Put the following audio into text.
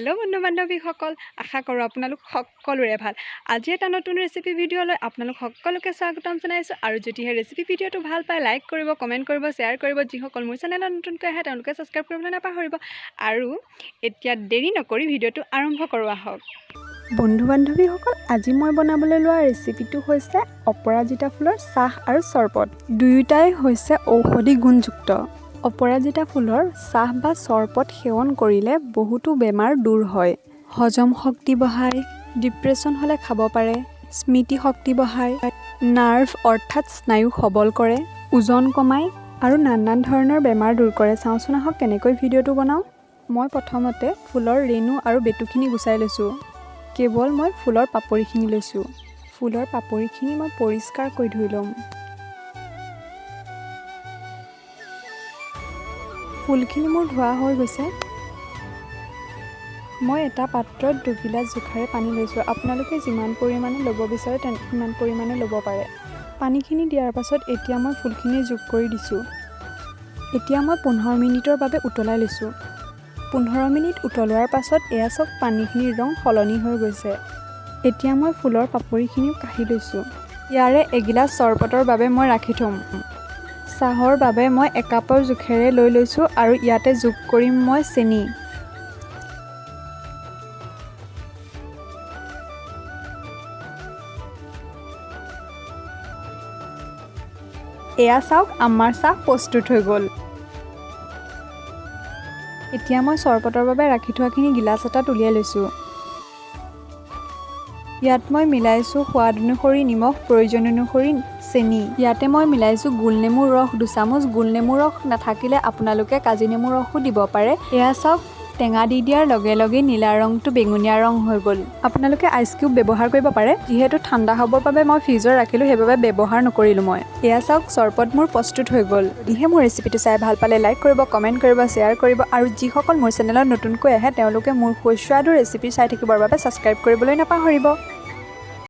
Hello' বন্ধু বান্ধৱীসকল, আশা কৰোঁ আপোনালোক সকলোৰে ভাল। আজি এটা নতুন ৰেচিপি ভিডিঅ'লৈ আপোনালোক সকলোকে স্বাগতম জনাইছোঁ। আৰু যদিহে ৰেচিপি ভিডিঅ'টো ভাল পায়, লাইক কৰিব, কমেণ্ট কৰিব, শ্বেয়াৰ কৰিব। যিসকল মোৰ চেনেলত নতুনকৈ আহে, তেওঁলোকে ছাবস্ক্ৰাইব কৰিবলৈ নাপাহৰিব। আৰু এতিয়া দেৰি নকৰি ভিডিঅ'টো আৰম্ভ কৰোঁ আহক। বন্ধু বান্ধৱীসকল, আজি মই বনাবলৈ লোৱা ৰেচিপিটো হৈছে অপৰাজিতা ফুলৰ চাহ আৰু চৰবত। দুয়োটাই হৈছে ঔষধি গুণযুক্ত। অপৰাজিতা ফুলৰ চাহ বা চৰবত সেৱন কৰিলে বহুতো বেমাৰ দূৰ হয়। হজম শক্তি বঢ়ায়, ডিপ্ৰেশ্যন হ'লে খাব পাৰে, স্মৃতি শক্তি বঢ়ায়, নাৰ্ভ অৰ্থাৎ স্নায়ু সবল কৰে, ওজন কমায় আৰু নানান ধৰণৰ বেমাৰ দূৰ কৰে। চাওঁচোন আহক কেনেকৈ ভিডিঅ'টো বনাওঁ। মই প্ৰথমতে ফুলৰ ৰেণু আৰু বেটুখিনি গুচাই লৈছোঁ। কেৱল মই ফুলৰ পাপৰিখিনি লৈছোঁ। ফুলৰ পাপৰিখিনি মই পৰিষ্কাৰকৈ ধুই ল'ম। ফুলখিনি মোৰ ধোৱা হৈ গৈছে। মই এটা পাত্ৰত দুগিলাচ জোখাৰে পানী লৈছোঁ। আপোনালোকে যিমান পৰিমাণে ল'ব বিচাৰে, সিমান পৰিমাণে ল'ব পাৰে। পানীখিনি দিয়াৰ পাছত এতিয়া মই ফুলখিনি যোগ কৰি দিছোঁ। এতিয়া মই 15 মিনিটৰ বাবে উতলাই লৈছোঁ। 15 মিনিট উতলোৱাৰ পাছত এয়া চাওক, পানীখিনিৰ ৰং সলনি হৈ গৈছে। এতিয়া মই ফুলৰ পাপৰিখিনিও কাঢ়ি লৈছোঁ। ইয়াৰে এগিলাচ চৰবতৰ বাবে মই ৰাখি থ'ম। চাহৰ বাবে মই একাপৰ জোখেৰে লৈ লৈছোঁ আৰু ইয়াতে যোগ কৰিম মই চেনি। এয়া চাওক, আমাৰ চাহ প্ৰস্তুত হৈ গ'ল। এতিয়া মই চৰবতৰ বাবে ৰাখি থোৱাখিনি গিলাচ এটাত উলিয়াই লৈছোঁ। ইয়াত মই মিলাইছোঁ সোৱাদ অনুসৰি নিমখ, প্ৰয়োজন অনুসৰি চেনি। ইয়াতে মই মিলাইছোঁ গোল নেমুৰ ৰস 2 চামুচ। গোল নেমুৰ ৰস নাথাকিলে আপোনালোকে কাজি নেমুৰ ৰসো দিব পাৰে। এয়া চাওক, টেঙা দি দিয়াৰ লগে লগে নীলা ৰংটো বেঙুনীয়া ৰং হৈ গ'ল। আপোনালোকে আইচ কিউব ব্যৱহাৰ কৰিব পাৰে। যিহেতু ঠাণ্ডা হ'বৰ বাবে মই ফ্ৰিজত ৰাখিলোঁ, সেইবাবে ব্যৱহাৰ নকৰিলোঁ মই। এয়া চাওক, চৰবত মোৰ প্ৰস্তুত হৈ গ'ল। যদিহে মোৰ ৰেচিপিটো চাই ভাল পালে, লাইক কৰিব, কমেণ্ট কৰিব, শ্বেয়াৰ কৰিব আৰু যিসকল মোৰ চেনেলত নতুনকৈ আহে, তেওঁলোকে মোৰ সুস্বাদু ৰেচিপি চাই থাকিবৰ বাবে ছাবস্ক্ৰাইব কৰিবলৈ নাপাহৰিব।